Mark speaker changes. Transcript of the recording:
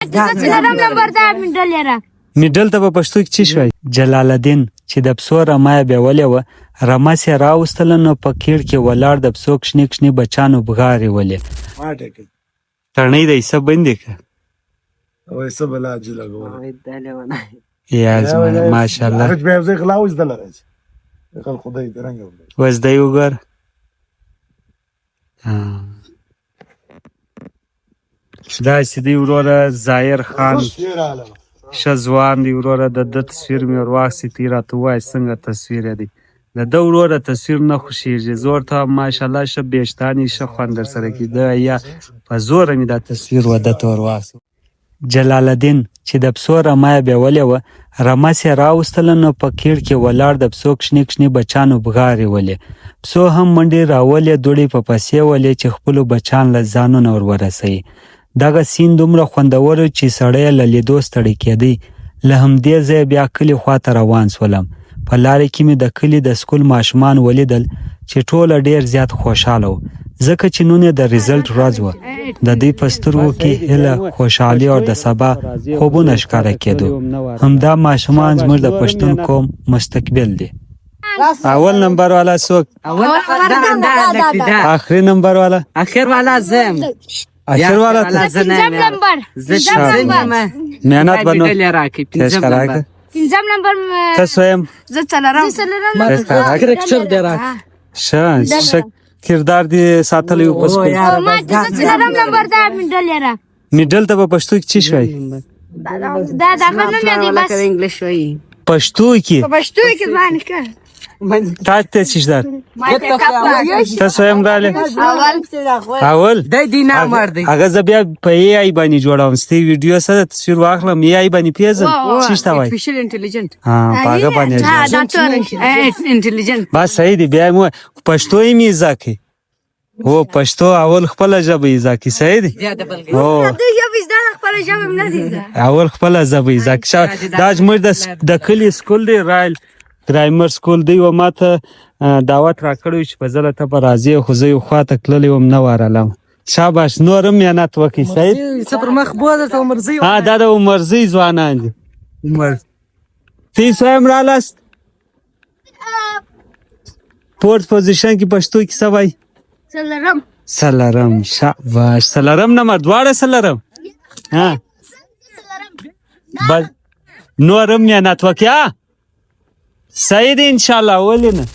Speaker 1: څلورم نمبر دا منډل یې راکړه.
Speaker 2: میډل ته په پښتو کې څه شي وایي؟ جلال الدین چې د پسو رمه یې بیولې وه، رمه یې راوستله نو په کیړ کې ولاړ د پسو کوچني کوچني بچیانو بغارې ولې. تڼۍ د ایسه بندې که.
Speaker 3: وای څه بلا جی لګول.
Speaker 2: یا زما ماشاءالله.
Speaker 3: هغه بیا ځای غلا وځ دلته راځي. خل خدای دې رنګ وکړي.
Speaker 2: وس دی وګوره. داسې دی وروره ظاهر خان ښه ځوان دی وروره، د ده تصویر مې ور واخیستی، ته یې راته ووایه څنګه تصویر یې دی. د ده وروره تصویر نه خوښېږي، زه ورته وایم ماشاءالله ښه ویښتان یې ښه خوند درسره کېده، یا په زوره مې دا تصویر و ده ته ور واخیست. جلال الدین چې د پسو رمه یې بیولې وه، رمه یې راوستله نو په کیړ کې ولاړ د پسو کوچني کوچني بچیانو بغارې ولې. پسو هم منډې راولې، دوړې په پسې ولې چې خپلو بچیان له ځانونه ور ورسوي. دغه سیند دومره خوندور و چې سړی یې له لیدو ستړی کېدی. له همدې ځایه بیا کلي خواته روان شولم. په لاره کې مې د کلي د سکول ماشومان ولیدل چې ټوله ډېر زیات خوشحاله وو، ځکه چې نن یې د رزلټ ورځ وه. د دوی په سترګو کې هیله، خوشحالي او د سبا خوبونه ښکاره کېدو. همدا ماشومان زموږ د پښتون قوم مستقبل دي. اول نمبر والا څوک؟ آخري نمبر والا؟
Speaker 4: اخر والا زه یم.
Speaker 2: اخر والا ته؟
Speaker 4: زه نه یم.
Speaker 1: پنځم نمبر.
Speaker 4: زه پنځم یم.
Speaker 2: محنت به نو
Speaker 4: میډل یې راکړي.
Speaker 2: تېز
Speaker 4: پنځم
Speaker 2: ښه
Speaker 4: نمبر.
Speaker 2: راکړه.
Speaker 1: پنځم نمبر
Speaker 2: ته څو یم؟
Speaker 1: زه څلورم. زه څلورم.
Speaker 2: تېز ښه راکړه.
Speaker 4: کرکټر دی راکړه.
Speaker 2: ښه ښه کردار دې ساتلی و په سکول.
Speaker 1: ما زه څلورم نمبر دا منډل یې راکړه.
Speaker 2: میډل ته په پښتو کې څه شي وایي؟
Speaker 1: دا د هغه نوم یې دی بس.
Speaker 4: انګلیش وایي.
Speaker 2: پښتو کې
Speaker 1: په پښتو کې زما نکه.
Speaker 2: تا ته څه شي در؟ ته څو یم راغلې؟
Speaker 1: اول.
Speaker 2: اول.
Speaker 4: دی دی نامر دی.
Speaker 2: هغه زه بیا په ای آی باندې جوړوم، ستې ویډیو سره تصویر واخلم، ای آی باندې پیژن څه شته وایي؟
Speaker 4: آرټیفیشل انټیلیجنټ.
Speaker 2: ها، په هغه باندې
Speaker 1: ها
Speaker 2: جوړوم.
Speaker 1: دا تور.
Speaker 4: انټیلیجنټ.
Speaker 2: بس صحیح دی، بیا مو پښتو یې مې زده کړي. هو پښتو اول خپله ژبه یې زده کړي، صحیح دی؟
Speaker 4: بیا د بل.
Speaker 2: هو
Speaker 1: د ژبې زده ده، خپله ژبه مې نه دی زده.
Speaker 2: اول خپله ژبه یې زده کړي. دا زموږ د کلي سکول دی، رایل ګرامر سکول دی. و ما ته دعوت راکړی چې په ځله ته به راځې، خو زه یو خوا ته تللی وم، نه ورغلم. شاباش، نور هم محنت وکړئ. صحیح؟
Speaker 4: څه پر مخ بوځه ته عمرزی.
Speaker 2: ها، دا د عمرزي ځوانان دي. عمر تی څو یم رالاست؟ فورت پوزیشن کې پښتو کې څه وایي؟
Speaker 1: څلورم.
Speaker 2: څلورم. شاباش، څلورم نمبر، دواړه څلورم. ها بس نور هم محنت وکړئ. ها صحیح دی انشاءالله. ولې نه؟